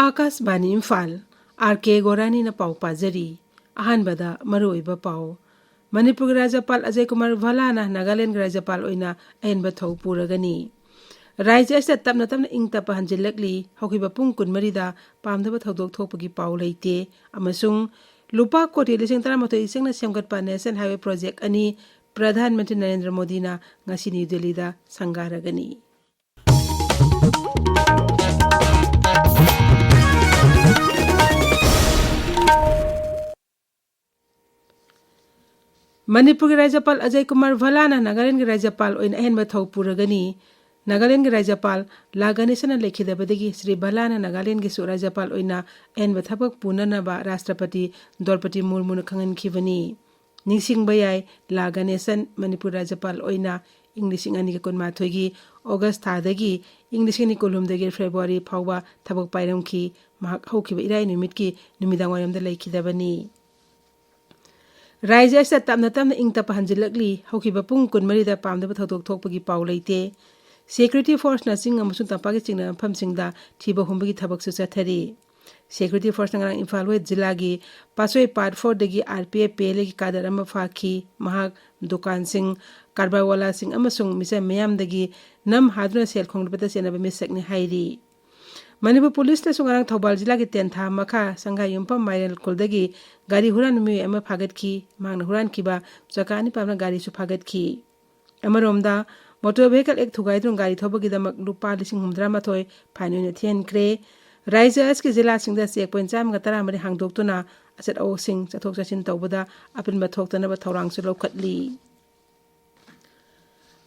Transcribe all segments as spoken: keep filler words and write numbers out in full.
ꯑꯥꯀꯥꯁꯕꯥꯅꯤ Imphal, R ꯀꯦ ꯒꯣꯔꯥꯅꯤꯅ ꯄꯥꯎ ꯄꯥꯖꯔꯤ꯫ ꯑꯍꯥꯟꯕꯗ ꯃꯔꯨꯑꯣꯏꯕ ꯄꯥꯎ꯫ ꯃꯅꯤꯄꯨꯔꯒꯤ ꯔꯥꯖ꯭ꯌꯄꯥꯜ ꯑꯖꯌ ꯀꯨꯃꯥꯔ ꯚꯜꯂꯥꯅ ꯅꯥꯒꯥꯂꯦꯟꯗꯒꯤ ꯔꯥꯖ꯭ꯌꯄꯥꯜ ꯑꯣꯏꯅ ꯑꯍꯦꯟꯕ ꯊꯧ ꯄꯨꯔꯒꯅꯤ꯫ ꯔꯥꯖ꯭ꯌ ꯑꯁꯤꯗ ꯇꯞꯅ ꯇꯞꯅ ꯏꯪ ꯇꯞꯄ ꯍꯟꯖꯤꯜꯂꯛꯂꯤ꯫ ꯍꯧꯈꯤꯕ ꯄꯨꯡ ꯀꯨꯟꯃꯔꯤꯗ ꯄꯥꯝꯗꯕ ꯊꯧꯗꯣꯛ ꯊꯣꯛꯄꯒꯤ ꯄꯥꯎ ꯂꯩꯇꯦ꯫ ꯑꯃꯁꯨꯡ ꯂꯨꯄꯥ ꯀꯣꯇꯤ ꯂꯤꯁꯤꯡ ꯇꯔꯥꯃꯥꯊꯣꯏ ꯆꯪꯅ ꯁꯦꯝꯒꯠꯄ National Highway Project ꯑꯅꯤ ꯄ꯭ꯔꯙꯥꯟ ꯃꯟꯇ꯭ꯔꯤ ꯅꯔꯦꯟꯗ꯭ꯔ ꯃꯣꯗꯤꯅ ꯉꯁꯤ ꯅ꯭ꯌꯨ ꯗꯦꯜꯂꯤꯗ ꯁꯪꯒꯥꯔꯒꯅꯤ꯫ ꯃꯅꯤꯄꯨꯔꯒꯤ ꯔꯥꯖ꯭ꯌꯄꯥꯜ ꯑꯖꯌ ꯀꯨꯃꯥꯔ ꯚꯜꯂꯥꯅ ꯅꯥꯒꯥꯂꯦꯟꯗꯒꯤ ꯔꯥꯖ꯭ꯌꯄꯥꯜ ꯑꯣꯏꯅ ꯑꯍꯦꯟꯕ ꯊꯧ ꯄꯨꯔꯒꯅꯤ꯫ ꯅꯥꯒꯥꯂꯦꯟꯗꯒꯤ ꯔꯥꯖ꯭ꯌꯄꯥꯜ ꯂꯥ ꯒꯅꯦꯁꯟꯅ ꯂꯩꯈꯤꯗꯕꯗꯒꯤ ꯁ꯭ꯔꯤ ꯚꯜꯂꯥꯅ ꯅꯥꯒꯥꯂꯦꯟꯗꯒꯤꯁꯨ ꯔꯥꯖ꯭ꯌꯄꯥꯜ ꯑꯣꯏꯅ ꯑꯍꯦꯟꯕ ꯊꯕꯛ ꯄꯨꯅꯅꯕ ꯔꯥꯁꯇ꯭ꯔꯄꯇꯤ ꯗ꯭ꯔꯧꯄꯗꯤ ꯃꯨꯔꯃꯨꯅ ꯈꯪꯍꯟꯈꯤꯕꯅꯤ꯫ ꯅꯤꯡꯁꯤꯡꯕ ꯌꯥꯏ, ꯂꯥ ꯒꯅꯦꯁꯟ ꯃꯅꯤꯄꯨꯔ ꯔꯥꯖ꯭ꯌꯄꯥꯜ ꯑꯣꯏꯅ ꯏꯪ ꯂꯤꯁꯤꯡ ꯑꯅꯤꯒ ꯀꯨꯟꯃꯥꯊꯣꯏꯒꯤ ꯑꯣꯒꯁ ꯊꯥꯗꯒꯤ ꯏꯪ ꯂꯤꯁꯤꯡ ꯑꯅꯤ ꯀꯨꯟꯍꯨꯝꯗꯣꯏꯒꯤ ꯐꯦꯕ꯭ꯔꯨꯋꯥꯔꯤ ꯐꯥꯎꯕ ꯊꯕꯛ ꯄꯥꯏꯔꯝꯈꯤ꯫ ꯃꯍꯥꯛ ꯍꯧꯈꯤꯕ ꯏꯔꯥꯏ ꯅꯨꯃꯤꯠꯀꯤ ꯅꯨꯃꯤꯗꯥꯡꯋꯥꯏꯔꯝꯗ ꯂꯩꯈꯤꯗꯕꯅꯤ꯫ ꯔꯥꯖ꯭ꯌ ꯑꯁꯤꯗ ꯇꯞꯅ ꯇꯞꯅ ꯏꯪ ꯇꯞꯄ ꯍꯟꯖꯤꯜꯂꯛꯂꯤ꯫ ꯍꯧꯈꯤꯕ ꯄꯨꯡ ꯀꯨꯟꯃꯔꯤꯗ ꯄꯥꯝꯗꯕ ꯊꯧꯗꯣꯛ ꯊꯣꯛꯄꯒꯤ ꯄꯥꯎ ꯂꯩꯇꯦ꯫ Security forceꯅ ꯆꯤꯡ ꯑꯃꯁꯨꯡ ꯇꯝꯄꯥꯛꯀꯤ ꯆꯤꯡꯂꯦꯟ ꯃꯐꯝꯁꯤꯡꯗ ꯊꯤꯕ ꯍꯨꯝꯕꯒꯤ ꯊꯕꯛꯁꯨ ꯆꯠꯊꯔꯤ꯫ Security forceꯅ ꯉꯔꯥꯡ ꯏꯝꯐꯥꯜ ꯋꯦꯁ ꯖꯤꯂꯥꯒꯤ ꯄꯥꯠꯁꯣꯏ Part fourꯗꯒꯤ R P F ꯄꯦꯂꯦꯒꯤ ꯀꯥꯗꯔ ꯑꯃ ꯐꯥꯈꯤ꯫ ꯃꯍꯥꯛ ꯗꯨꯀꯥꯟꯁꯤꯡ, ꯀꯔꯕꯥꯔꯋꯥꯂꯥꯁꯤꯡ ꯑꯃꯁꯨꯡ ꯃꯤꯆꯝ ꯃꯤꯌꯥꯝꯗꯒꯤ ꯅꯝ ꯍꯥꯗꯨꯅ ꯁꯦꯜ ꯈꯣꯝꯒꯠꯄꯗ ꯆꯦꯠꯅꯕ ꯃꯤꯁꯛꯅꯤ ꯍꯥꯏꯔꯤ꯫ ꯃꯅꯤꯄꯨꯔ ꯄꯨꯂꯤꯁꯅꯁꯨ ꯉꯔꯥꯡ ꯊꯧꯕꯥꯜ ꯖꯤꯂꯥꯒꯤ ꯇꯦꯟꯊꯥ ꯃꯈꯥ ꯁꯪꯒꯥꯏ ꯌꯨꯝꯐꯝ ꯃꯥꯏꯔꯦꯜ ꯈꯨꯜꯗꯒꯤ ꯒꯥꯔꯤ ꯍꯨꯔꯥꯟꯕ ꯃꯤꯑꯣꯏ ꯑꯃ ꯐꯥꯒꯠꯈꯤ꯫ ꯃꯍꯥꯛꯅ ꯍꯨꯔꯥꯟꯈꯤꯕ ꯆꯀꯥ ꯑꯅꯤ ꯄꯥꯟꯕ ꯒꯥꯔꯤꯁꯨ ꯐꯥꯒꯠꯈꯤ꯫ ꯑꯃꯔꯣꯝꯗ, Motor Vehicle Act ꯊꯨꯒꯥꯏꯗꯨꯅ ꯒꯥꯔꯤ ꯊꯧꯕꯒꯤꯗꯃꯛ ꯂꯨꯄꯥ ꯂꯤꯁꯤꯡ ꯍꯨꯝꯐꯨꯇꯔꯥꯃꯥꯊꯣꯏ fine ꯑꯣꯏꯅ ꯊꯤꯍꯟꯈ꯭ꯔꯦ꯫ ꯔꯥꯖ꯭ꯌ ꯑꯁꯤꯒꯤ ꯖꯤꯂꯥꯁꯤꯡꯗ check point ꯆꯥꯝꯃꯒ ꯇꯔꯥꯃꯔꯤ ꯍꯥꯡꯗꯣꯛꯇꯨꯅ ꯑꯆꯠ ꯑꯋꯣꯛꯁꯤꯡ ꯆꯠꯊꯣꯛ ꯆꯠꯁꯤꯟ ꯇꯧꯕꯗ ꯑꯄꯟꯕ ꯊꯣꯛꯇꯅꯕ ꯊꯧꯔꯥꯡꯁꯨ ꯂꯧꯈꯠꯂꯤ꯫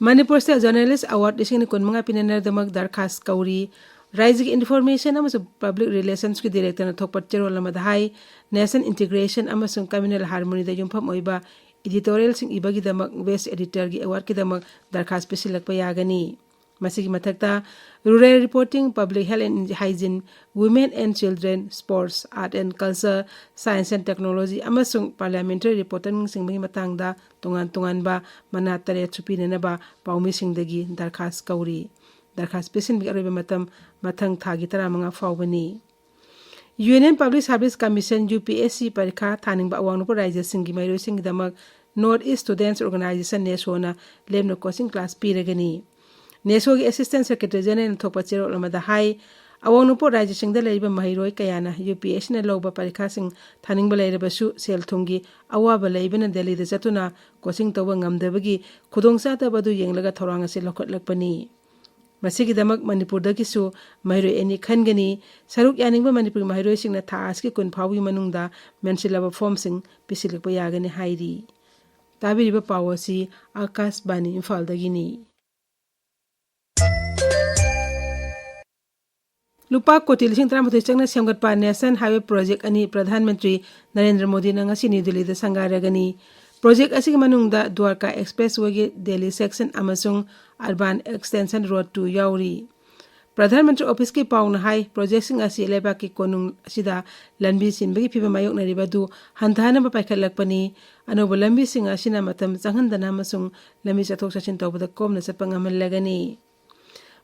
ꯃꯅꯤꯄꯨꯔ State Journalist Award ꯂꯤꯁꯤꯡ ꯑꯅꯤ ꯀꯨꯟꯃꯉꯥ ꯄꯤꯅꯅꯕꯒꯤꯗꯃꯛ ꯗꯔꯈꯥꯁ ꯀꯧꯔꯤ꯫ ꯔꯥꯖ꯭ꯌꯒꯤ Information ꯑꯃꯁꯨꯡ Public Relationsꯀꯤ Directorꯅ ꯊꯣꯛꯄ ꯆꯦꯔꯣꯜ ꯑꯃꯗ ꯍꯥꯏ, Nation Integration ꯑꯃꯁꯨꯡ Communal Harmonyꯗ ꯌꯨꯝꯐꯝ ꯑꯣꯏꯕ editorialꯁꯤꯡ ꯏꯕꯒꯤꯗꯃꯛ Best Editorꯒꯤ awardꯀꯤꯗꯃꯛ ꯗꯔꯈꯥꯁ ꯄꯤꯁꯤꯜꯂꯛꯄ ꯌꯥꯒꯅꯤ꯫ ꯃꯁꯤꯒꯤ ꯃꯊꯛꯇ, Rural Reporting, Public Health and Hygiene, Women and Children, Sports, Art and Culture, Science and Technology ꯑꯃꯁꯨꯡ Parliamentary Reportingꯁꯤꯡꯒꯤ ꯃꯇꯥꯡꯗ ꯇꯣꯉꯥꯟ ꯇꯣꯉꯥꯟꯕ ꯃꯅꯥ ꯇꯔꯦꯠꯁꯨ ꯄꯤꯅꯅꯕ ꯄꯥꯎꯃꯤꯁꯤꯡꯗꯒꯤ ꯗꯔꯈꯥꯁ ꯀꯧꯔꯤ꯫ ꯗꯔꯈꯥꯁ ꯄꯤꯁꯤꯟꯕꯒꯤ ꯑꯔꯣꯏꯕ ꯃꯇꯝ ꯃꯊꯪ ꯊꯥꯒꯤ ꯇꯔꯥꯃꯉꯥ ꯐꯥꯎꯕꯅꯤ꯫ Union Public Service Commission, UPSC, ꯄꯔꯤꯈꯥ ꯊꯥꯅꯤꯡꯕ ꯑꯋꯥꯡ ꯅꯣꯡꯄꯣꯛ ꯔꯥꯖ꯭ꯌꯁꯤꯡꯒꯤ ꯃꯍꯩꯔꯣꯏꯁꯤꯡꯒꯤꯗꯃꯛ North East Students Organisation, NESOꯅ ꯂꯦꯝꯅ coaching class ꯄꯤꯔꯒꯅꯤ꯫ NESOꯒꯤ Assistant Secretary Generalꯅ ꯊꯣꯛꯄ ꯆꯦꯔꯣꯜ ꯑꯃꯗ ꯍꯥꯏ, ꯑꯋꯥꯡ ꯅꯣꯡꯄꯣꯛ ꯔꯥꯖ꯭ꯌꯁꯤꯡꯗ ꯂꯩꯔꯤꯕ ꯃꯍꯩꯔꯣꯏ ꯀꯌꯥꯅ UPSCꯅ ꯂꯧꯕ ꯄꯔꯤꯈꯥꯁꯤꯡ ꯊꯥꯅꯤꯡꯕ ꯂꯩꯔꯕꯁꯨ ꯁꯦꯜ ꯊꯨꯝꯒꯤ ꯑꯋꯥꯕ ꯂꯩꯕꯅ ꯗꯦꯜꯂꯤꯗ ꯆꯠꯇꯨꯅ coaching ꯇꯧꯕ ꯉꯝꯗꯕꯒꯤ ꯈꯨꯗꯣꯡꯆꯥꯗꯕ ꯑꯗꯨ ꯌꯦꯡꯂꯒ ꯊꯧꯔꯥꯡ ꯑꯁꯤ ꯂꯧꯈꯠꯂꯛꯄꯅꯤ꯫ ꯃꯁꯤꯒꯤꯗꯃꯛ ꯃꯅꯤꯄꯨꯔꯗꯒꯤꯁꯨ ꯃꯍꯩꯔꯣꯏ ꯑꯅꯤ ꯈꯟꯒꯅꯤ꯫ ꯁꯔꯨꯛ ꯌꯥꯅꯤꯡꯕ ꯃꯅꯤꯄꯨꯔꯤ ꯃꯍꯩꯔꯣꯏꯁꯤꯡꯅ ꯊꯥ ꯑꯁꯤꯒꯤ ꯀꯨꯟ ꯐꯥꯎꯕꯒꯤ ꯃꯅꯨꯡꯗ ꯃꯦꯟꯁꯤꯜꯂꯕ formꯁꯤꯡ ꯄꯤꯁꯤꯜꯂꯛꯄ ꯌꯥꯒꯅꯤ ꯍꯥꯏꯔꯤ꯫ ꯇꯥꯕꯤꯔꯤꯕ ꯄꯥꯎ ꯑꯁꯤ ꯑꯥꯀꯥꯁꯕꯥꯅꯤ ꯏꯝꯐꯥꯜꯗꯒꯤꯅꯤ꯫ ꯂꯨꯄꯥ ꯀꯣꯇꯤ ꯂꯤꯁꯤꯡ ꯇꯔꯥꯃꯥꯊꯣꯏ ꯆꯪꯅ ꯁꯦꯝꯒꯠꯄ National Highway Project ꯑꯅꯤ ꯄ꯭ꯔꯙꯥꯟ ꯃꯟꯇ꯭ꯔꯤ ꯅꯔꯦꯟꯗ꯭ꯔ ꯃꯣꯗꯤꯅ ꯉꯁꯤ ꯅ꯭ꯌꯨ ꯗꯤꯜꯂꯤꯗ ꯁꯪꯒꯥꯔꯒꯅꯤ꯫ Project ꯑꯁꯤꯒꯤ ꯃꯅꯨꯡꯗ ꯗ꯭ꯋꯥꯔꯀꯥ Expresswayꯒꯤ ꯗꯦꯜꯂꯤ section ꯑꯃꯁꯨꯡ Urban Extension Road two ꯌꯥꯎꯔꯤ꯫ ꯄ꯭ꯔꯙꯥꯟ ꯃꯟꯇ꯭ꯔꯤ ꯑꯣꯐꯤꯁꯀꯤ ꯄꯥꯎꯅ ꯍꯥꯏ, projectꯁꯤꯡ ꯑꯁꯤ ꯂꯩꯕꯥꯛꯀꯤ ꯀꯣꯅꯨꯡ ꯑꯁꯤꯗ ꯂꯝꯕꯤ ꯆꯤꯟꯕꯒꯤ ꯐꯤꯚꯝ ꯃꯥꯌꯣꯛꯅꯔꯤꯕ ꯑꯗꯨ ꯍꯟꯊꯍꯟꯅꯕ ꯄꯥꯏꯈꯠꯂꯛꯄꯅꯤ꯫ ꯑꯅꯧꯕ ꯂꯝꯕꯤꯁꯤꯡ ꯑꯁꯤꯅ ꯃꯇꯝ ꯆꯪꯍꯟꯗꯅ ꯑꯃꯁꯨꯡ ꯂꯝꯕꯤ ꯆꯠꯊꯣꯛ ꯆꯠꯁꯤꯟ ꯇꯧꯕꯗ ꯀꯣꯝꯅ ꯆꯠꯄ ꯉꯝꯍꯜꯂꯒꯅꯤ꯫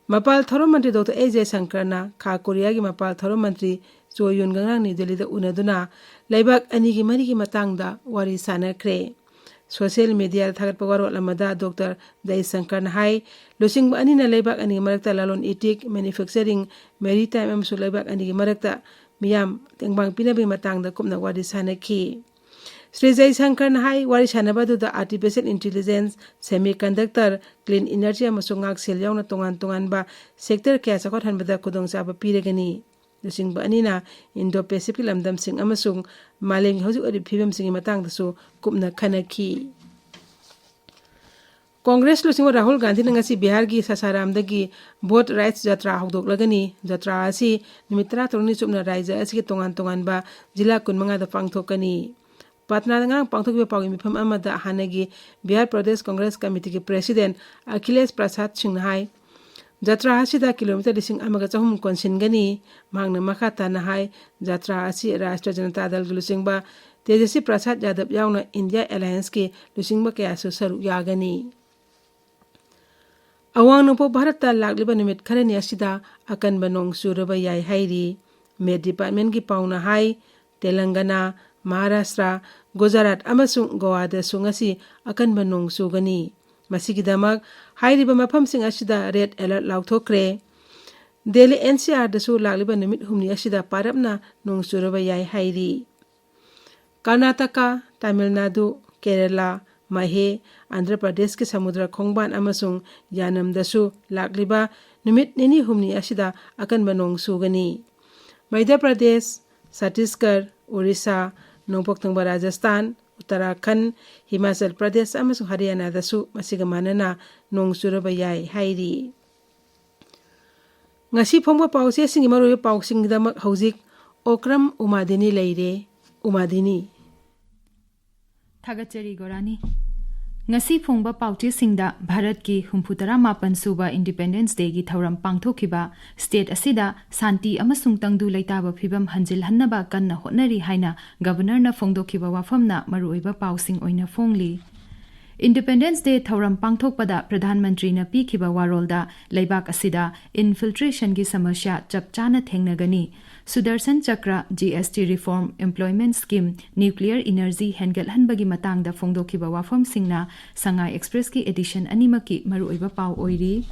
ꯃꯄꯥꯜ ꯊꯧꯔꯝ ꯃꯟꯇ꯭ꯔꯤ ꯗꯣꯛꯇꯔ ꯑꯦꯁ ꯖꯌꯁꯪꯀꯔꯅ ꯈꯥ ꯀꯣꯔꯤꯌꯥꯒꯤ ꯃꯄꯥꯜ ꯊꯧꯔꯝ ꯃꯟꯇ꯭ꯔꯤ ꯆꯣ ꯌꯨꯟꯒ ꯉꯔꯥꯡ ꯅ꯭ꯌꯨ ꯗꯤꯜꯂꯤꯗ ꯎꯅꯗꯨꯅ ꯂꯩꯕꯥꯛ ꯑꯅꯤꯒꯤ ꯃꯔꯤꯒꯤ ꯃꯇꯥꯡꯗ ꯋꯥꯔꯤ ꯁꯥꯅꯈ꯭ꯔꯦ꯫ Social mediaꯗ ꯊꯥꯒꯠꯄ ꯋꯥꯔꯣꯜ ꯑꯃꯗ ꯗꯣꯛꯇꯔ ꯖꯌꯁꯪꯀꯔꯅ ꯍꯥꯏ, ꯂꯨꯆꯤꯡꯕ ꯑꯅꯤꯅ ꯂꯩꯕꯥꯛ ꯑꯅꯤꯒꯤ ꯃꯔꯛꯇ ꯂꯂꯣꯟ ꯏꯇꯤꯛ, manufacturing, maritime ꯑꯃꯁꯨꯡ ꯂꯩꯕꯥꯛ ꯑꯅꯤꯒꯤ ꯃꯔꯛꯇ ꯃꯤꯌꯥꯝ ꯇꯦꯡꯕꯥꯡ ꯄꯤꯅꯕꯒꯤ ꯃꯇꯥꯡꯗ ꯀꯨꯞꯅ ꯋꯥꯔꯤ ꯁꯥꯅꯈꯤ꯫ ꯁ꯭ꯔꯤ ꯖꯌꯁꯪꯀꯔꯅ ꯍꯥꯏ, ꯋꯥꯔꯤ ꯁꯥꯅꯕ ꯑꯗꯨꯗ artificial intelligence, semiconductor, clean energy ꯑꯃꯁꯨꯡ ꯉꯥꯛꯁꯦꯜ ꯌꯥꯎꯅ ꯇꯣꯉꯥꯟ ꯇꯣꯉꯥꯟꯕ sector ꯀꯌꯥ ꯆꯥꯎꯈꯠꯍꯟꯕꯗ ꯈꯨꯗꯣꯡꯆꯥꯕ ꯄꯤꯔꯒꯅꯤ꯫ ꯂꯨꯆꯤꯡꯕ ꯑꯅꯤꯅ Indo-Pacific ꯂꯝꯗꯝꯁꯤꯡ ꯑꯃꯁꯨꯡ ꯃꯥꯂꯦꯝꯒꯤ ꯍꯧꯖꯤꯛ ꯑꯣꯏꯔꯤꯕ ꯐꯤꯕꯝꯁꯤꯡꯒꯤ ꯃꯇꯥꯡꯗꯁꯨ ꯀꯨꯞꯅ ꯈꯟꯅꯈꯤ꯫ ꯀꯣꯡꯒ꯭ꯔꯦꯁ ꯂꯨꯆꯤꯡꯕ ꯔꯥꯍꯨꯜ ꯒꯥꯟꯙꯤꯅ ꯉꯁꯤ ꯕꯤꯍꯥꯔꯒꯤ ꯁꯥꯁꯥꯔꯥꯝꯗꯒꯤ Vote Rights ꯖꯇ꯭ꯔꯥ ꯍꯧꯗꯣꯛꯂꯒꯅꯤ꯫ ꯖꯇ꯭ꯔꯥ ꯑꯁꯤ ꯅꯨꯃꯤꯠ ꯇꯔꯥꯇꯔꯨꯛꯅꯤ ꯆꯨꯞꯅ ꯔꯥꯖ꯭ꯌ ꯑꯁꯤꯒꯤ ꯇꯣꯉꯥꯟ ꯇꯣꯉꯥꯟꯕ ꯖꯤꯂꯥ ꯀꯨꯟꯃꯉꯥꯗ ꯄꯥꯡꯊꯣꯛꯀꯅꯤ꯫ ꯄꯠꯅꯥꯗ ꯉꯔꯥꯡ ꯄꯥꯡꯊꯣꯛꯈꯤꯕ ꯄꯥꯎꯒꯤ ꯃꯤꯐꯝ ꯑꯃꯗ ꯍꯥꯟꯅꯒꯤ ꯕꯤꯍꯥꯔ ꯄ꯭ꯔꯗꯦꯁ ꯀꯣꯡꯒ꯭ꯔꯦꯁ ꯀꯃꯤꯇꯤꯒꯤ president ꯑꯈꯤꯂꯦꯁ ꯄ꯭ꯔꯁꯥꯗ ꯁꯤꯡꯅ ꯍꯥꯏ, ꯖꯇ꯭ꯔꯥ ꯑꯁꯤꯗ ꯀꯤꯂꯣꯃꯤꯇꯔ ꯂꯤꯁꯤꯡ ꯑꯃꯒ ꯆꯍꯨꯝ ꯀꯣꯟꯁꯤꯟꯒꯅꯤ꯫ ꯃꯍꯥꯛꯅ ꯃꯈꯥ ꯇꯥꯅ ꯍꯥꯏ, ꯖꯇ꯭ꯔꯥ ꯑꯁꯤ ꯔꯥꯁꯇ꯭ꯔꯤꯌ ꯖꯅꯇꯥ ꯗꯜꯒꯤ ꯂꯨꯆꯤꯡꯕ ꯇꯦꯖꯁ꯭ꯋꯤ ꯄ꯭ꯔꯁꯥꯗ ꯌꯥꯗꯕ ꯌꯥꯎꯅ India Allianceꯀꯤ ꯂꯨꯆꯤꯡꯕ ꯀꯌꯥꯁꯨ ꯁꯔꯨꯛ ꯌꯥꯒꯅꯤ꯫ ꯑꯋꯥꯡ ꯅꯣꯡꯄꯣꯛ ꯚꯥꯔꯠꯇ ꯂꯥꯛꯂꯤꯕ ꯅꯨꯃꯤꯠ ꯈꯔꯅꯤ ꯑꯁꯤꯗ ꯑꯀꯟꯕ ꯅꯣꯡ ꯆꯨꯔꯕ ꯌꯥꯏ ꯍꯥꯏꯔꯤ꯫ ꯃꯦꯠ ꯗꯤꯄꯥꯔꯠꯃꯦꯟꯒꯤ ꯄꯥꯎꯅ ꯍꯥꯏ, ꯇꯦꯂꯪꯒꯅꯥ, ꯃꯍꯥꯔꯥꯁꯇ꯭ꯔꯥ, ꯒꯨꯖꯔꯥꯠ ꯑꯃꯁꯨꯡ ꯒꯣꯋꯥꯗꯁꯨ ꯉꯁꯤ ꯑꯀꯟꯕ ꯅꯣꯡ ꯆꯨꯒꯅꯤ꯫ ꯃꯁꯤꯒꯤꯗꯃꯛ ꯍꯥꯏꯔꯤꯕ ꯃꯐꯝꯁꯤꯡ ꯑꯁꯤꯗ ꯔꯦꯗ ꯑꯦꯂꯔꯠ ꯂꯥꯎꯊꯣꯛꯈ꯭ꯔꯦ꯫ ꯗꯦꯜꯂꯤ ꯑꯦꯟ ꯁꯤ ꯑꯥꯔꯗꯁꯨ ꯂꯥꯛꯂꯤꯕ ꯅꯨꯃꯤꯠ ꯍꯨꯝꯅꯤ ꯑꯁꯤꯗ ꯄꯥꯔꯞꯅ ꯅꯣꯡ ꯆꯨꯔꯕ ꯌꯥꯏ ꯍꯥꯏꯔꯤ꯫ ꯀꯔꯅꯥꯇꯀꯥ, ꯇꯥꯃꯤꯜ ꯅꯥꯗꯨ, ꯀꯦꯔꯦꯂꯥ, ꯃꯥꯍꯦ, ꯑꯟꯙ꯭ꯔ ꯄ꯭ꯔꯗꯦꯁꯀꯤ ꯁꯃꯨꯗ꯭ꯔ ꯈꯣꯡꯕꯥꯟ ꯑꯃꯁꯨꯡ ꯌꯥꯅꯝꯗꯁꯨ ꯂꯥꯛꯂꯤꯕ ꯅꯨꯃꯤꯠ ꯅꯤꯅꯤ ꯍꯨꯝꯅꯤ ꯑꯁꯤꯗ ꯑꯀꯟꯕ ꯅꯣꯡ ꯆꯨꯒꯅꯤ꯫ ꯃꯩꯙ꯭ꯌ ꯄ꯭ꯔꯗꯦꯁ, ꯁꯠꯇꯤꯁꯒꯔ, ꯑꯣꯔꯤꯁꯥ, ꯅꯣꯡꯄꯣꯛ ꯊꯪꯕ ꯔꯥꯖꯁꯊꯥꯟ, ꯎꯠꯇꯔꯥꯈꯟ, ꯍꯤꯃꯥꯆꯜ ꯄ꯭ꯔꯗꯦꯁ ꯑꯃꯁꯨꯡ ꯍꯔꯤꯌꯥꯅꯥꯗꯁꯨ ꯃꯁꯤꯒ ꯃꯥꯟꯅꯅ ꯅꯣꯡ ꯆꯨꯔꯕ ꯌꯥꯏ ꯍꯥꯏꯔꯤ꯫ ꯉꯁꯤ ꯐꯣꯡꯕ ꯄꯥꯎꯆꯦꯁꯤꯡꯒꯤ ꯃꯔꯨꯑꯣꯏꯕ ꯄꯥꯎꯁꯤꯡꯒꯤꯗꯃꯛ ꯍꯧꯖꯤꯛ ꯑꯣꯀ꯭ꯔꯝ ꯎꯃꯥꯗꯤꯅꯤ ꯂꯩꯔꯦ꯫ ꯎꯃꯥꯗꯤꯅꯤ꯫ ꯊꯥꯒꯠꯆꯔꯤ ꯒꯣꯔꯥꯅꯤ꯫ ꯉꯁꯤ ꯐꯣꯡꯕ ꯄꯥꯎꯆꯦꯁꯤꯡꯗ ꯚꯥꯔꯠꯀꯤ ꯍꯨꯝꯐꯨꯇꯔꯥ ꯃꯥꯄꯟ ꯁꯨꯕ ꯏꯟꯗꯤꯄꯦꯟꯗꯦꯟꯁ ꯗꯦꯒꯤ ꯊꯧꯔꯝ ꯄꯥꯡꯊꯣꯛꯈꯤꯕ, ꯁ꯭ꯇꯦꯠ ꯑꯁꯤꯗ ꯁꯥꯟꯇꯤ ꯑꯃꯁꯨꯡ ꯇꯪꯗꯨ ꯂꯩꯇꯥꯕ ꯐꯤꯕꯝ ꯍꯟꯖꯤꯜꯍꯟꯅꯕ ꯀꯟꯅ ꯍꯣꯠꯅꯔꯤ ꯍꯥꯏꯅ ꯒꯕꯔꯅꯔꯅ ꯐꯣꯡꯗꯣꯛꯈꯤꯕ ꯋꯥꯐꯝꯅ ꯃꯔꯨꯑꯣꯏꯕ ꯄꯥꯎꯁꯤꯡ ꯑꯣꯏꯅ ꯐꯣꯡꯂꯤ꯫ ꯏꯟꯗꯤꯄꯦꯟꯗꯦꯟꯁ ꯗꯦ ꯊꯧꯔꯝ ꯄꯥꯡꯊꯣꯛꯄꯗ ꯄ꯭ꯔꯙꯥꯟ ꯃꯟꯇ꯭ꯔꯤꯅ ꯄꯤꯈꯤꯕ ꯋꯥꯔꯣꯜꯗ ꯂꯩꯕꯥꯛ ꯑꯁꯤꯗ ꯏꯟꯐꯤꯜꯇ꯭ꯔꯦꯁꯟꯒꯤ ꯁꯃꯁ꯭ꯌꯥ ꯆꯞ ꯆꯥꯅ ꯊꯦꯡꯅꯒꯅꯤ, Sudarshan Chakra, G S T reform, employment scheme, nuclear energy ꯍꯦꯟꯒꯠꯍꯟꯕꯒꯤ ꯃꯇꯥꯡꯗ ꯐꯣꯡꯗꯣꯛꯈꯤꯕ ꯋꯥꯐꯝꯁꯤꯡꯅ ꯁꯉꯥꯏ ꯑꯦꯛꯁꯄ꯭ꯔꯦꯁꯀꯤ ꯑꯦꯗꯤꯁꯟ ꯑꯅꯤꯃꯛꯀꯤ ꯃꯔꯨꯑꯣꯏꯕ ꯄꯥꯎ ꯑꯣꯏꯔꯤ꯫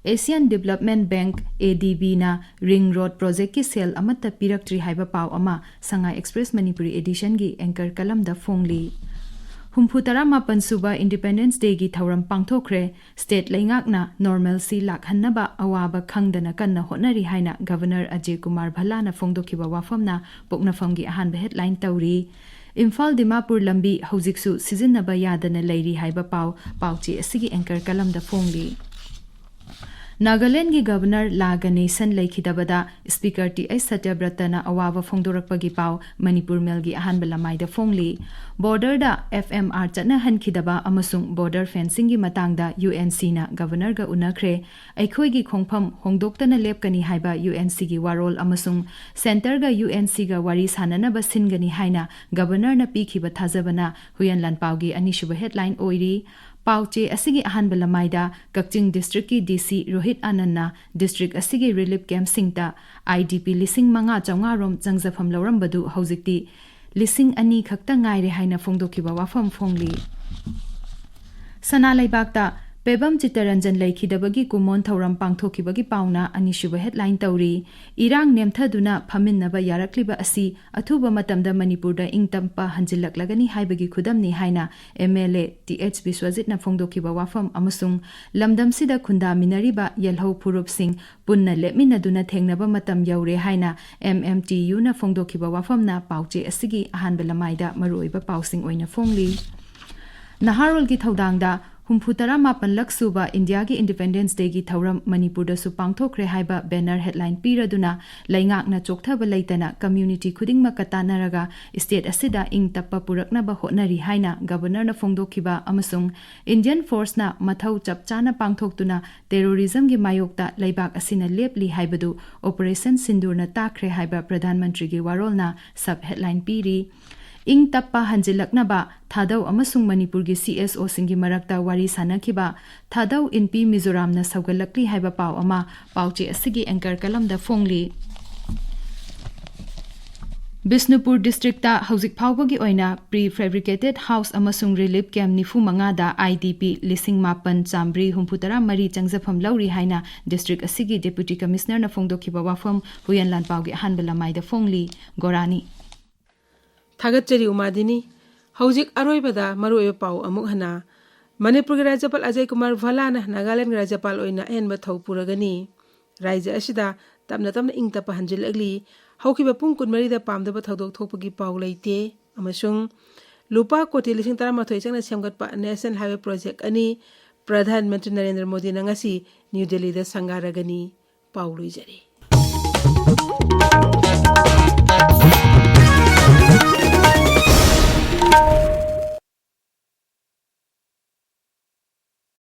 ꯑꯦꯁꯤꯌꯥꯟ ꯗꯤꯕꯦꯂꯞꯃꯦꯟꯠ ꯕꯦꯡꯛ, ꯑꯦ ꯗꯤ ꯕꯤꯅ ꯔꯤꯡ ꯔꯣꯗ ꯄ꯭ꯔꯣꯖꯦꯛꯀꯤ ꯁꯦꯜ ꯑꯃꯠꯇ ꯄꯤꯔꯛꯇ꯭ꯔꯤ ꯍꯥꯏꯕ ꯄꯥꯎ ꯑꯃ ꯁꯉꯥꯏ ꯑꯦꯛꯁꯄ꯭ꯔꯦꯁ ꯃꯅꯤꯄꯨꯔꯤ ꯑꯦꯗꯤꯁꯟꯒꯤ ꯑꯦꯡꯀꯔ ꯀꯂꯝꯗ ꯐꯣꯡꯂꯤ꯫ ꯍꯨꯝꯐꯨ ꯇꯔꯥ ꯃꯥꯄꯟ ꯁꯨꯕ ꯏꯟꯗꯤꯄꯦꯟꯗꯦꯟꯁ ꯗꯦꯒꯤ ꯊꯧꯔꯝ ꯄꯥꯡꯊꯣꯛꯈ꯭ꯔꯦ꯫ ꯁ꯭ꯇꯦꯠ ꯂꯩꯉꯥꯛꯅ ꯅꯣꯔꯃꯦꯜꯁꯤ ꯂꯥꯛꯍꯟꯅꯕ ꯑꯋꯥꯕ ꯈꯪꯗꯅ ꯀꯟꯅ ꯍꯣꯠꯅꯔꯤ ꯍꯥꯏꯅ ꯒꯕꯔꯅꯔ ꯑꯖꯦ ꯀꯨꯃꯥꯔ ꯚꯜꯂꯥꯅ ꯐꯣꯡꯗꯣꯛꯈꯤꯕ ꯋꯥꯐꯝꯅ ꯄꯣꯛꯅꯐꯝꯒꯤ ꯑꯍꯥꯟꯕ ꯍꯦꯗꯂꯥꯏꯟ ꯇꯧꯔꯤ꯫ ꯏꯝꯐꯥꯜ ꯗꯤꯃꯥꯄꯨꯔ ꯂꯝꯕꯤ ꯍꯧꯖꯤꯛꯁꯨ ꯁꯤꯖꯤꯟꯅꯕ ꯌꯥꯗꯅ ꯂꯩꯔꯤ ꯍꯥꯏꯕ ꯄꯥꯎ ꯄꯥꯎꯆꯦ ꯑꯁꯤꯒꯤ ꯑꯦꯡꯀꯔ ꯀꯂꯝꯗ ꯐꯣꯡꯂꯤ꯫ ꯅꯥꯒꯥꯂꯦꯟꯗꯒꯤ ꯒꯕꯔꯅꯔ ꯂꯥ ꯒꯅꯦꯁꯟ ꯂꯩꯈꯤꯗꯕꯗ ꯁ꯭ꯄꯤꯀꯔ ꯇꯤ ꯑꯩꯆ ꯁꯇ꯭ꯌꯕ꯭ꯔꯇꯅ ꯑꯋꯥꯕ ꯐꯣꯡꯗꯣꯔꯛꯄꯒꯤ ꯄꯥꯎ ꯃꯅꯤꯄꯨꯔ ꯃꯦꯜꯒꯤ ꯑꯍꯥꯟꯕ ꯂꯃꯥꯏꯗ ꯐꯣꯡꯂꯤ꯫ ꯕꯣꯔꯗꯔꯗ ꯑꯦꯐ ꯑꯦꯝ ꯑꯥꯔ ꯆꯠꯅꯍꯟꯈꯤꯗꯕ ꯑꯃꯁꯨꯡ ꯕꯣꯔꯗꯔ ꯐꯦꯟꯁꯤꯡꯒꯤ ꯃꯇꯥꯡꯗ ꯌꯨ ꯑꯦꯟ ꯁꯤꯅ ꯒꯕꯔꯅꯔꯒ ꯎꯅꯈ꯭ꯔꯦ꯫ ꯑꯩꯈꯣꯏꯒꯤ ꯈꯣꯡꯐꯝ ꯍꯣꯡꯗꯣꯛꯇꯅ ꯂꯦꯞꯀꯅꯤ ꯍꯥꯏꯕ ꯌꯨ ꯑꯦꯟ ꯁꯤꯒꯤ ꯋꯥꯔꯣꯜ ꯑꯃꯁꯨꯡ ꯁꯦꯟꯇꯔꯒ ꯌꯨ ꯑꯦꯟ ꯁꯤꯒ ꯋꯥꯔꯤ ꯁꯥꯅꯅꯕ ꯁꯤꯟꯒꯅꯤ ꯍꯥꯏꯅ ꯒꯕꯔꯅꯔꯅ ꯄꯤꯈꯤꯕ ꯊꯥꯖꯕꯅ ꯍꯨꯏꯌꯦꯟ ꯂꯥꯟꯄꯥꯎꯒꯤ ꯑꯅꯤꯁꯨꯕ ꯍꯦꯗꯂꯥꯏꯟ ꯑꯣꯏꯔꯤ꯫ ꯄꯥꯎ ꯆꯦ ꯑꯁꯤꯒꯤ ꯑꯍꯥꯟꯕ ꯂꯃꯥꯏꯗ ꯀꯛꯆꯤꯡ ꯗꯤꯁꯇ꯭ꯔꯤꯛꯀꯤ ꯗꯤ ꯁꯤ ꯔꯣꯍꯤꯠ ꯑꯥꯅꯟꯅ ꯗꯤꯁꯇ꯭ꯔꯤꯛ ꯑꯁꯤꯒꯤ ꯔꯤꯂꯤꯐ ꯀꯦꯝꯞꯁꯤꯡꯗ ꯑꯥꯏ ꯗꯤ ꯄꯤ ꯂꯤꯁꯤꯡ ꯃꯉꯥ ꯆꯥꯝꯃꯉꯥ ꯔꯣꯝ ꯆꯪꯖꯐꯝ ꯂꯧꯔꯝꯕꯗꯨ ꯍꯧꯖꯤꯛꯇꯤ ꯂꯤꯁꯤꯡ ꯑꯅꯤ ꯈꯛꯇ ꯉꯥꯏꯔꯦ ꯍꯥꯏꯅ ꯐꯣꯡꯗꯣꯛꯈꯤꯕ ꯋꯥꯐꯝ ꯐꯣꯡꯂꯤ꯫ ꯁꯅꯥ ꯂꯩꯕꯥꯛꯇ ꯄꯦꯕꯝ ꯆꯤꯠꯇꯔꯟꯖꯟ ꯂꯩꯈꯤꯗꯕꯒꯤ ꯀꯨꯃꯣꯟ ꯊꯧꯔꯝ ꯄꯥꯡꯊꯣꯛꯈꯤꯕꯒꯤ ꯄꯥꯎꯅ ꯑꯅꯤꯁꯨꯕ ꯍꯦꯗꯂꯥꯏꯟ ꯇꯧꯔꯤ꯫ ꯏꯔꯥꯡ ꯅꯦꯝꯊꯗꯨꯅ ꯐꯝꯃꯤꯟꯅꯕ ꯌꯥꯔꯛꯂꯤꯕ ꯑꯁꯤ ꯑꯊꯨꯕ ꯃꯇꯝꯗ ꯃꯅꯤꯄꯨꯔꯗ ꯏꯪ ꯇꯞꯄ ꯍꯟꯖꯤꯜꯂꯛꯂꯒꯅꯤ ꯍꯥꯏꯕꯒꯤ ꯈꯨꯗꯝꯅꯤ ꯍꯥꯏꯅ ꯑꯦꯝ ꯑꯦꯜ ꯑꯦ ꯇꯤ ꯑꯩꯆ ꯕꯤꯁ꯭ꯋꯖꯤꯠꯅ ꯐꯣꯡꯗꯣꯛꯈꯤꯕ ꯋꯥꯐꯝ ꯑꯃꯁꯨꯡ ꯂꯝꯗꯝꯁꯤꯗ ꯈꯨꯟꯗꯥꯃꯤꯟꯅꯔꯤꯕ ꯌꯦꯜꯍꯧ ꯐꯨꯔꯨꯞꯁꯤꯡ ꯄꯨꯟꯅ ꯂꯦꯞꯃꯤꯟꯅꯗꯨꯅ ꯊꯦꯡꯅꯕ ꯃꯇꯝ ꯌꯧꯔꯦ ꯍꯥꯏꯅ ꯑꯦꯝ ꯑꯦꯝ ꯇꯤ ꯌꯨꯅ ꯐꯣꯡꯗꯣꯛꯈꯤꯕ ꯋꯥꯐꯝꯅ ꯄꯥꯎꯆꯦ ꯑꯁꯤꯒꯤ ꯑꯍꯥꯟꯕ ꯂꯃꯥꯏꯗ ꯃꯔꯨꯑꯣꯏꯕ ꯄꯥꯎꯁꯤꯡ ꯑꯣꯏꯅ ꯐꯣꯡꯂꯤ꯫ ꯅꯍꯥꯔꯣꯜꯒꯤ ꯊꯧꯗꯥꯡꯗ ꯍꯨꯝꯐꯨ ꯇꯔꯥ ꯃꯥꯄꯟꯂꯛ ꯁꯨꯕ ꯏꯟꯗꯤꯌꯥꯒꯤ ꯏꯟꯗꯤꯄꯦꯟꯗꯦꯟꯁ ꯗꯦꯒꯤ ꯊꯧꯔꯝ ꯃꯅꯤꯄꯨꯔꯗꯁꯨ ꯄꯥꯡꯊꯣꯛꯈ꯭ꯔꯦ ꯍꯥꯏꯕ ꯕꯦꯅꯔ ꯍꯦꯗꯂꯥꯏꯟ ꯄꯤꯔꯗꯨꯅ ꯂꯩꯉꯥꯛꯅ ꯆꯣꯛꯊꯕ ꯂꯩꯇꯅ ꯀꯝꯌꯨꯅꯤꯇꯤ ꯈꯨꯗꯤꯡꯃꯛꯀ ꯇꯥꯟꯅꯔꯒ ꯁ꯭ꯇꯦꯠ ꯑꯁꯤꯗ ꯏꯪ ꯇꯞꯄ ꯄꯨꯔꯛꯅꯕ ꯍꯣꯠꯅꯔꯤ ꯍꯥꯏꯅ ꯒꯕꯔꯅꯔꯅ ꯐꯣꯡꯗꯣꯛꯈꯤꯕ ꯑꯃꯁꯨꯡ ꯏꯟꯗꯤꯌꯟ ꯐꯣꯔꯁꯅ ꯃꯊꯧ ꯆꯞ ꯆꯥꯅ ꯄꯥꯡꯊꯣꯛꯇꯨꯅ ꯇꯦꯔꯣꯔꯤꯖꯝꯒꯤ ꯃꯥꯌꯣꯛꯇ ꯂꯩꯕꯥꯛ ꯑꯁꯤꯅ ꯂꯦꯞꯂꯤ ꯍꯥꯏꯕꯗꯨ ꯑꯣꯄꯔꯦꯁꯟ ꯁꯤꯟꯗꯨꯔꯅ ꯇꯥꯛꯈ꯭ꯔꯦ ꯍꯥꯏꯕ ꯄ꯭ꯔꯙꯥꯟ ꯃꯟꯇ꯭ꯔꯤꯒꯤ ꯋꯥꯔꯣꯜꯅ ꯁꯕ ꯍꯦꯗꯂꯥꯏꯟ ꯄꯤꯔꯤ꯫ ꯏꯪ ꯇꯞꯄ ꯍꯟꯖꯤꯜꯂꯛꯅꯕ ꯊꯥꯗꯧ ꯑꯃꯁꯨꯡ ꯃꯅꯤꯄꯨꯔꯒꯤ ꯁꯤ ꯑꯦꯁ ꯑꯣꯁꯤꯡꯒꯤ ꯃꯔꯛꯇ ꯋꯥꯔꯤ ꯁꯥꯅꯈꯤꯕ꯫ ꯊꯥꯗꯧ ꯏꯟꯄꯤ ꯃꯤꯖꯣꯔꯥꯝꯅ ꯁꯧꯒꯠꯂꯛꯂꯤ ꯍꯥꯏꯕ ꯄꯥꯎ ꯑꯃ ꯄꯥꯎꯆꯦ ꯑꯁꯤꯒꯤ ꯑꯦꯡꯀꯔ ꯀꯂꯝꯗ ꯐꯣꯡꯂꯤ꯫ ꯕꯤꯁꯅꯨꯄꯨꯔ ꯗꯤꯁꯇ꯭ꯔꯤꯛꯇ ꯍꯧꯖꯤꯛ ꯐꯥꯎꯕꯒꯤ ꯑꯣꯏꯅ ꯄ꯭ꯔꯤ ꯐꯦꯕ꯭ꯔꯤꯀꯦꯇꯦꯗ ꯍꯥꯎꯁ ꯑꯃꯁꯨꯡ ꯔꯤꯂꯤꯐ ꯀꯦꯝꯞ ꯅꯤꯐꯨ ꯃꯉꯥꯗ ꯑꯥꯏ ꯗꯤ ꯄꯤ ꯂꯤꯁꯤꯡ ꯃꯥꯄꯟ ꯆꯥꯝꯃꯔꯤ ꯍꯨꯝꯐꯨ ꯇꯔꯥ ꯃꯔꯤ ꯆꯪꯖꯐꯝ ꯂꯧꯔꯤ ꯍꯥꯏꯅ ꯗꯤꯁꯇ꯭ꯔꯤꯛ ꯑꯁꯤꯒꯤ ꯗꯦꯄ꯭ꯌꯨꯇꯤ ꯀꯃꯤꯁꯅꯔꯅ ꯐꯣꯡꯗꯣꯛꯈꯤꯕ ꯋꯥꯐꯝ ꯍꯨꯌꯦꯟ ꯂꯥꯟꯄꯥꯎꯒꯤ ꯑꯍꯥꯟꯕ ꯂꯃꯥꯏꯗ ꯐꯣꯡꯂꯤ꯫ ꯒꯣꯔꯥꯅꯤ꯫ ꯊꯥꯒꯠꯆꯔꯤ ꯎꯃꯥꯗꯤꯅꯤ꯫ ꯍꯧꯖꯤꯛ ꯑꯔꯣꯏꯕꯗ ꯃꯔꯨꯑꯣꯏꯕ ꯄꯥꯎ ꯑꯃꯨꯛ ꯍꯟꯅ꯫ ꯃꯅꯤꯄꯨꯔꯒꯤ ꯔꯥꯖ꯭ꯌꯄꯥꯜ ꯑꯖꯌ ꯀꯨꯃꯥꯔ ꯚꯜꯂꯥꯅ ꯅꯥꯒꯥꯂꯦꯟꯒꯤ ꯔꯥꯖ꯭ꯌꯄꯥꯜ ꯑꯣꯏꯅ ꯑꯍꯦꯟꯕ ꯊꯧ ꯄꯨꯔꯒꯅꯤ꯫ ꯔꯥꯖ꯭ꯌ ꯑꯁꯤꯗ ꯇꯞꯅ ꯇꯞꯅ ꯏꯪ ꯇꯞꯄ ꯍꯟꯖꯤꯜꯂꯛꯂꯤ꯫ ꯍꯧꯈꯤꯕ ꯄꯨꯡ ꯀꯨꯟꯃꯔꯤꯗ ꯄꯥꯝꯗꯕ ꯊꯧꯗꯣꯛ ꯊꯣꯛꯄꯒꯤ ꯄꯥꯎ ꯂꯩꯇꯦ꯫ ꯑꯃꯁꯨꯡ ꯂꯨꯄꯥ ꯀꯣꯇꯤ ꯂꯤꯁꯤꯡ ꯇꯔꯥꯃꯥꯊꯣꯏ ꯆꯪꯅ ꯁꯦꯝꯒꯠꯄ ꯅꯦꯁꯅꯦꯜ ꯍꯥꯏꯋꯦ ꯄ꯭ꯔꯣꯖꯦꯛ ꯑꯅꯤ ꯄ꯭ꯔꯙꯥꯟ ꯃꯟꯇ꯭ꯔꯤ ꯅꯔꯦꯟꯗ꯭ꯔ ꯃꯣꯗꯤꯅ ꯉꯁꯤ ꯅ꯭ꯌꯨ ꯗꯦꯜꯂꯤꯗ ꯁꯪꯒꯥꯔꯒꯅꯤ꯫ ꯄꯥꯎ ꯂꯣꯏꯖꯔꯦ꯫